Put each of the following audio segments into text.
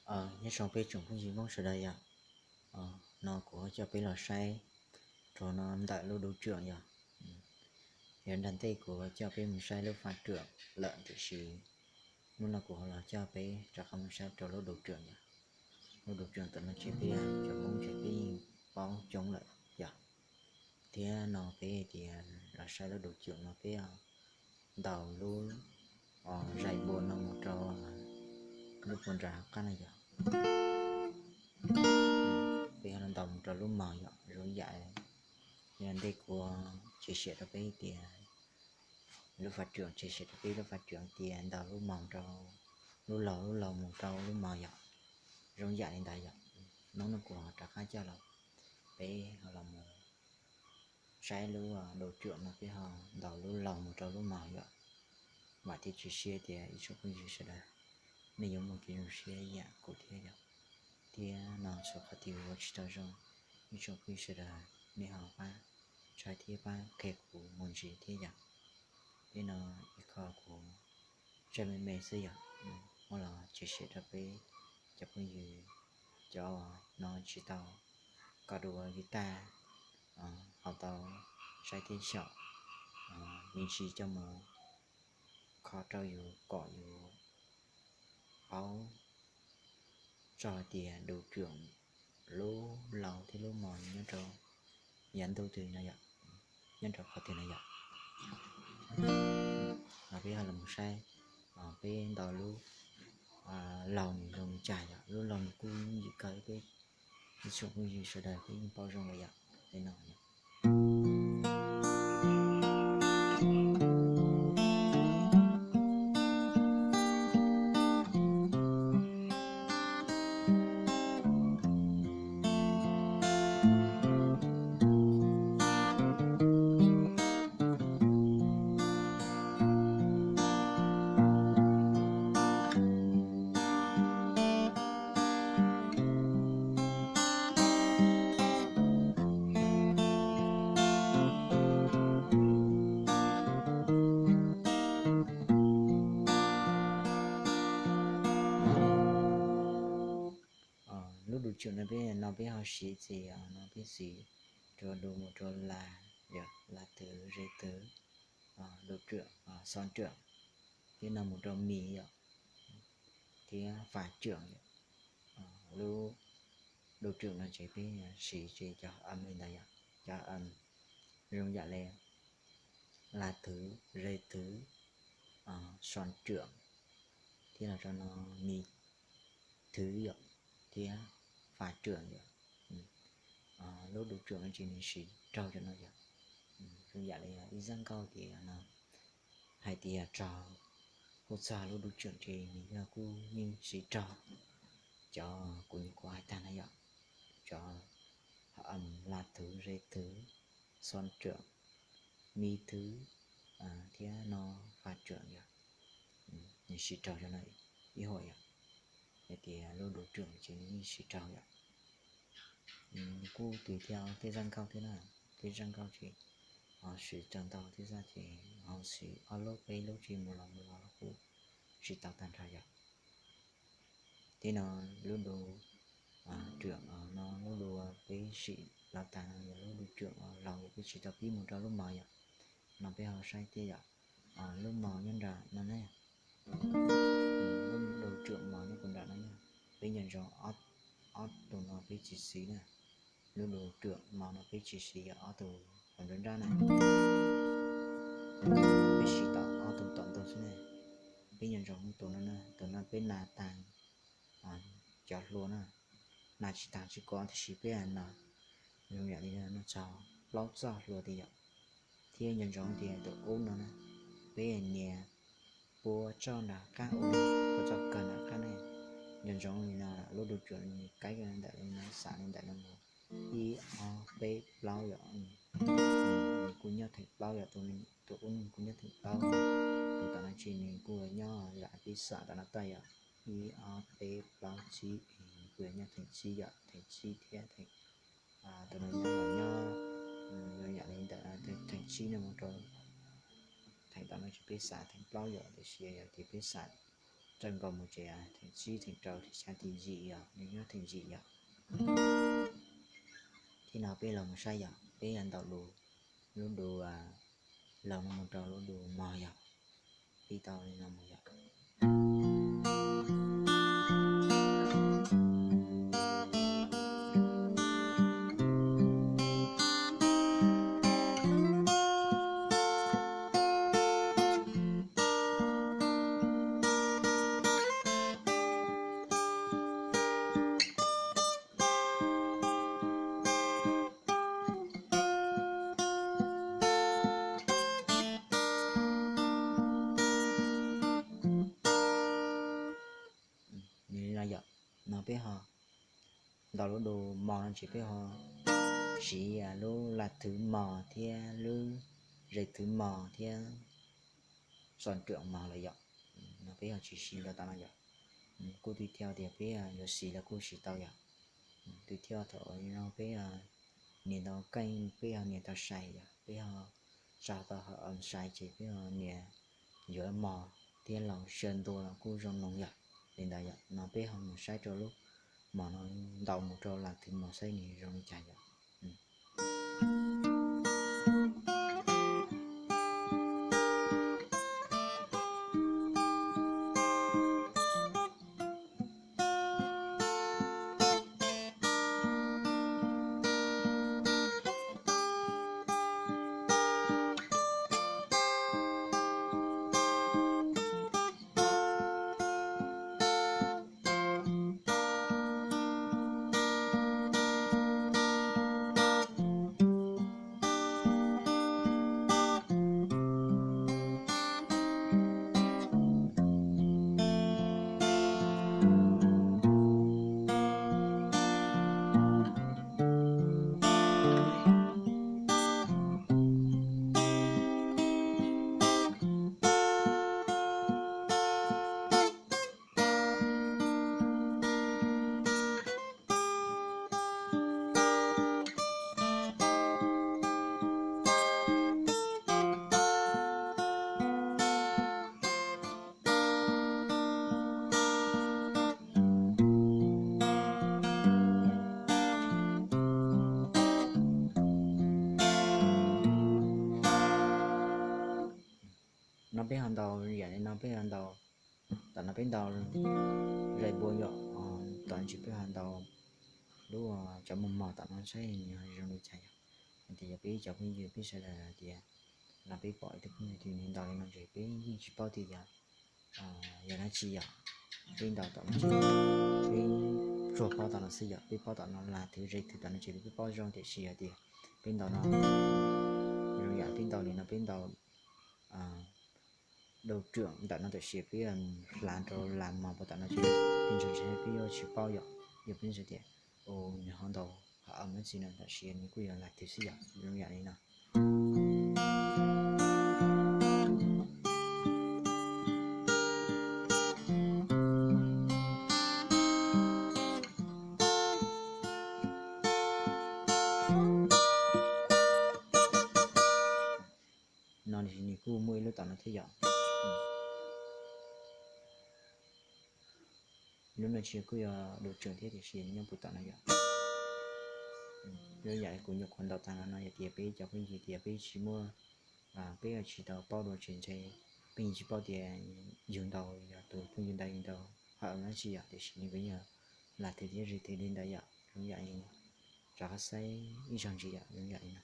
Nyob zoo peb tsoom phooj ywg Hmoob sawv daws yom. No kuv ho coj peb los saib rau no ntawm lub duv tsuam yom. Yog nram ntej kuv coj peb mus saib lub fa tsuam lawm tiam sis hnub no kuv ho los coj peb rov qab mus saib rau lub duv tsuam yom. Lub duv tsuam tam no ces peb cov Hmoob ces peb yeej paub coob lawm yom. Thiab no peb tias los saib lub duv tsuam no peb ntaus lub zais npua no mus rau lub puas nram qab no yom. Peb ntaus mus rau lub mos yom, zoo yam li ntej kuv tshaj tawm rau peb tias lub fa tsuam, tshaj tawm rau peb lub fa tsuam tias ntaus lub mos rau lub laug, lub laug mus rau lub mos yom. Zoo yam li ntawd yom. Hnub no kuv ho rov qab coj los, peb ho los mus saib lub duv tsuam no peb ho ntaus lub laug mus rau lub mos yom. Vam thiab cia siab tias ib tsoom phooj ywg sawv daws nej yuav muaj kev zoo siab yam kuv thiab yom. Thiab no txhua qhov twg uas tsis tau zoo, ib tsoom phooj ywg sawv daws nej ho pab txhawb thiab pab qhia kuv mus ntxiv thiab yom. Peb no ib qho kuv tseem me me xwb yom, muab los tshaj tawm rau peb cov phooj ywg, cov no tsis tau kov dua guitar, ho tau saib thiab xyaum me ntsis coj mus kho rau yus kom yus paub txog hais tias duv tsuam lub laug thiab lub mos nyob rau yav ntuj twg no yom, nyob rau qhov twg no yom. Peb ho los mus saib peb ntaus lub laug nws zoo li cas yom. Lub laug nws kuj yooj yim kawg, peb ib tsoom phooj ywg sawv daws peb yeej paub zoo lawm yom. Li no yom. Lub duv tsuam no peb, no peb ho siv txiv no peb siv rau duv mus rau las, las twv, ze twv, duv tsuam, xo tsuam, thiab no mus rau mis yom, thiab fas tsuam yom. Lub duv tsuam no ces peb siv ces cov am li ntawd yom, cov am zoo yam li las twv, ze twv, xo tsuam, thiab los rau no mis twv yom, thiab fas tsuam yom. Lub duv tsuam no ces nws siv raug cov no yom. Zoo yam li ib zaj nkauj tias no, hais tias raug hu txog lub duv tsuam ces nws yog kuj yeej siv raug cov kuv nyuam qhuav hais tag no yom, cov las twv, ze twv, xo tsuam, mis twv, thiab no fas tsuam yom. Nws siv raug cov no ib huam yom, hais tias lub duv tsuam ces nws yeej siv raug yom. Nws kuj tùy thiab tej zaj nkauj thiab na, tej zaj nkauj ces ho siv raug ntau thiab zaj ces ho siv ob lub peb lub ces mus los mus los kuj siv tau tag nrho yom. Thiab no lub duv tsuam no lub duv peb siv los tas no yog lub duv tsuam laug, peb tsis tau pib mus rau lub mos yom. No peb ho saib thiab yom. Lub mos nyob nram no ne, lub duv tsuam mos nyob puag nram no yog, peb nco ntsoov ob tug no peb tsis siv na. Lub duv tsuam mos no peb tsis siv yog ob tug hauv nruab nrab na. Peb siv tau ob tug tom ntug xwb ne. Peb nco ntsoov tus no na, tus no peb nas tag cov hlua na, nas tsis tag tsis kov tiam sis peb nas zoo yam li no txog plaub txoj hlua tiag yom. Thiab nco ntsoov tias tus ub no na, peb nias pua txoj nram qab ub, pua txoj kawg nram qab ne. Nco ntsoov li no, lub duv tsuam nws kaib ntawm li no, xav li ntawm no mus, ib ob peb plaub yom. Nws kuj nyob theem plaub yom, tus ub nws kuj nyob theem plaub. Tus tom no ces nws kuj nyob zam pib xam tom no tag yom, ib ob peb plaub tsib, nws kuj nyob theem tsib yom, theem tsib thiab theem tus no nyob los nyob zoo yam li ntawm theem tsib no mus rau theem tom no ces peb xav theem plaub yom, tiam sis yog tias peb xav Tawm nkaus mus tsev, theem tsib, theem rau, theem xya, theem yim yom, nws nyob theem yim yom. Thiab no peb los mus saib yom, peb ntaus lub, lub du, laus no mus rau lub du mos yom, pib tau li no mus yom. Li no yom, no peb ho ntaus lub du mos no ces peb ho siv lub las thwv mos thiab lub zes thwv mos thiab xos rwm mos lawm yom. No peb ho tsis siv lawm tom no yom. Kuj tui thiaj tias peb yuav siv los kuj siv tau yom. Tui thiaj thaum no peb nias ntau keej peb ho nias tau sai yom, peb ho tsa tau hom sai ces peb ho nias yuav mos thiab laus sawv ntua los kuj zoo no yom. Li ntawd yom, no peb ho mus saib rau lub mos no, ntaus mus rau las thwv mos saib nws zoo li cas yom. No peb ho ntaus yam li no peb ho ntaus, tom no peb ntaus zais npua yom, tom no ces peb ho ntaus lub cov mos mos tom no saib nws zoo li cas yom. Hais tias yog peb cov phooj ywg peb sawv daws hais tias no peb pom ib tug phooj ywg twg nws ntaus li no ces peb yeej tsis paub tias yog yog dab tsi yom. Peb ntaus tom no ces peb tsuas paub tom no xwb yom, peb paub tom no las thwv zes thwv tom no ces peb paub zoo, tiam sis hais tias peb ntaus no zoo yam peb ntaus li no peb ntaus du rwm ntawm no tam sim peb hlav rau las mos puag tom no ces peb ntshai ntshai peb yuav tsis paub yom, yog peb ntshai tias nws ho ntaus ho am dab tsi no, tam sim nws kuj yog las thwv xwb yom, zoo yam li no. No nws kuj muaj ib lub tom no thiab yom. Lub no tsis kuj yog du rwm thiab tiam sis nws nyob puag tom no yom. Zoo yam li kuv nyuam qhuav ntaus tag no no, yog tias peb cov phooj ywg tias peb tsis muaj, peb tsis tau paub dua ces ntshe peb yeej tsis paub tias yus ntaus yog tus phooj ywg ntawd yus ntaus ho am dab tsi yom, tiam sis nws kuj yog las thwv thiab zes thwv li ntawd yom, zoo yam li rov qab saib ib zaug ntxiv yom, zoo yam li no.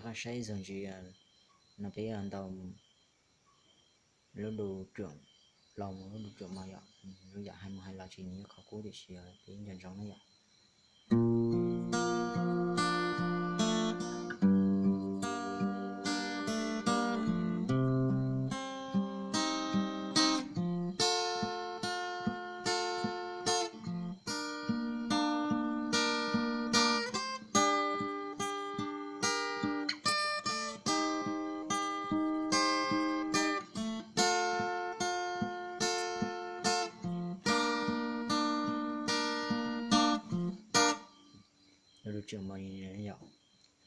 Koj saib zoo ntsis no peb ntaus lub du tsuam los mus lub du tsuam mos yom, zoo yam hais mus hais los tsis nws yog qhov qub tiam sis peb nco ntsoov na yom. Lub du tsuam mos yom,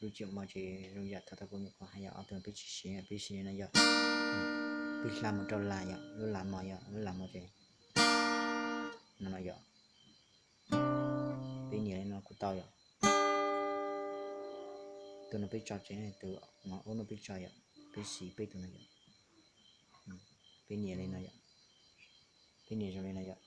lub du tsuam mos ces zoo yam thaum kuv nyuam qhuav hais yom, ob tug peb tsis siv, peb siv li no yom, peb hla mus rau las yom, lub las mos yom, lub las mos ces no no yom, peb nias li no kuj tau yom. Tus no peb tso tsev, tus mos ub no peb tso yom, peb siv peb tus no yom, peb nias li no yom, peb nias zoo li no yom.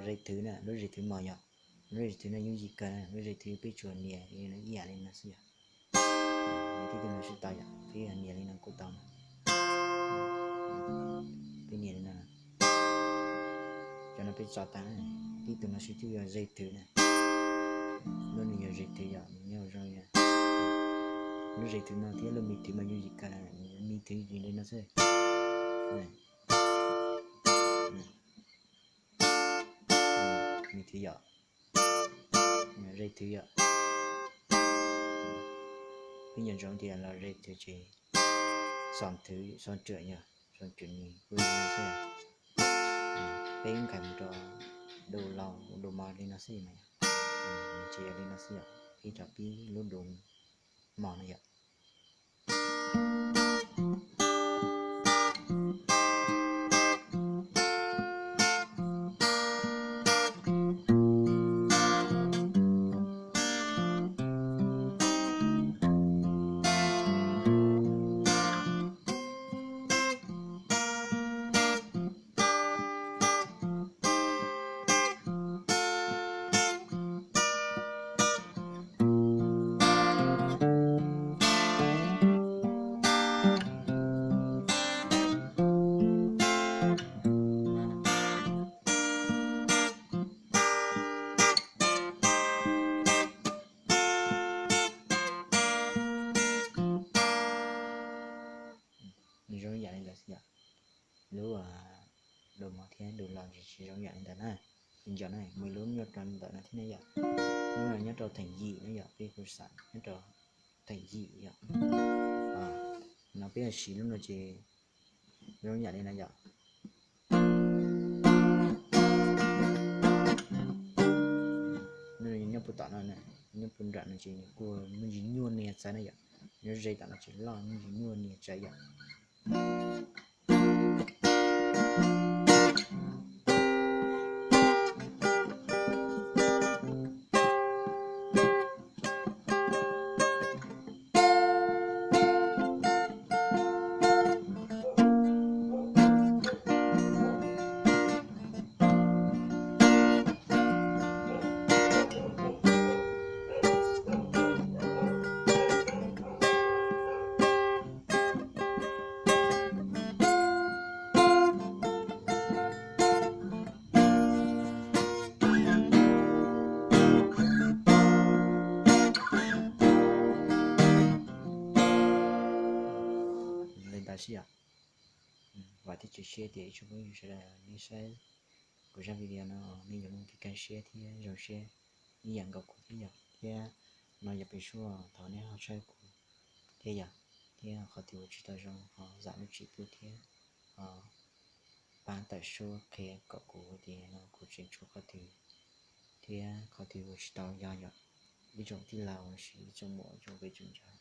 Ze thwv na, lub ze thwv mos yom, lub ze thwv no yooj yim kawg na, lub ze thwv peb tsuas nias ib yam li no xwb yom. Tib tug no sib tau yom, peb nias li no kuj tau na. Peb nias li no, cov no peb tso tas, tib tug no sib twb yog ze thwv na. Lub no yog ze thwv yom, nws nyob zoo yom. Lub ze thwv no thiab lub mi thwv mas yooj yim kawg, mi thwv yim li no xwb. Mi thwv yom, ze thwv yom. Peb nco ntsoov tias los ze thwv ces xos thwv, xos cuam yog xos cuam nws kuj li no xwb. Peb nkag mus rau du laus du mos li no xwb mas yom, ces yog li no xwb yom, peb rov pib lub du mos no yom. Nws zoo yam li ntawd xwb yom. Lub du mos thiab du laus tsis zoo yam li ntawd na. Nco na, muaj lub nyob rau ntawm no thiab ne yom. Lub no nyob rau theem yim na yom, peb kuj xam nyob rau theem yim yom. No peb siv lub no ces zoo yam li no yom. Nyob puag tom no, nyob puag nram no ces nws kuj me ntsis nyuaj nias txawv na yom. Nyob ze tom no ces loj me ntsis nyuaj nias txawv yom. Li ntawd xwb yom. Vam thiab cia siab tias ib tsoom phooj ywg sawv daws nej saib kuv zaj video no nej yuav muaj kev kaj siab thiab zoo siab ib yam nkaus kuv thiab yom. Thiab no yog pem suab thov nej ho txhawb kuv thiab yom. Thiab qhov twg ua tsis tau zoo ho zam lub txim pub thiab ho pab tawm suab qhia kom kuv tias no kuv tseem tshuav qhov twg thiab qhov twg ua tsis tau yog yom. Ib tsoom tij laug los sis ib tsoom muam ib tsoom viv tsoom ntxawm,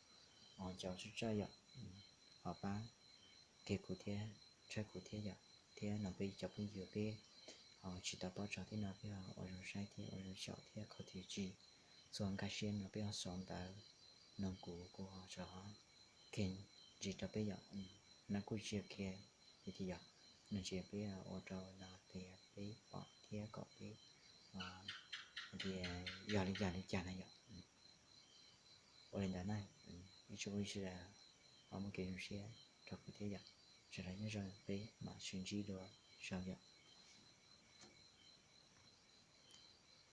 cov txawj txawj yom, ho pab qhia kuv thiab txhawb kuv thiab yom. Thiab no peb cov phooj ywg peb ho tsis tau paub txog thiab no peb ho ua zoo saib thiab ua zoo xyaum thiab qhov twg tsis txhua nkag siab no peb ho sau ntawv nug kuv, kuv ho rov qhia ntxiv rau peb yom. No kuj tsis yog qhia tiag tiag yom, no tsis yog peb ua rau no tias peb pom thiab kom peb hais tias yog li cas li cas na yom. Ua li ntawd na, ib tsoom phooj ywg sawv daws ho muaj kev zoo siab rau kuv thiab yom. Sawv daws nyob zoo, peb mam sib ntsib dua sau yom.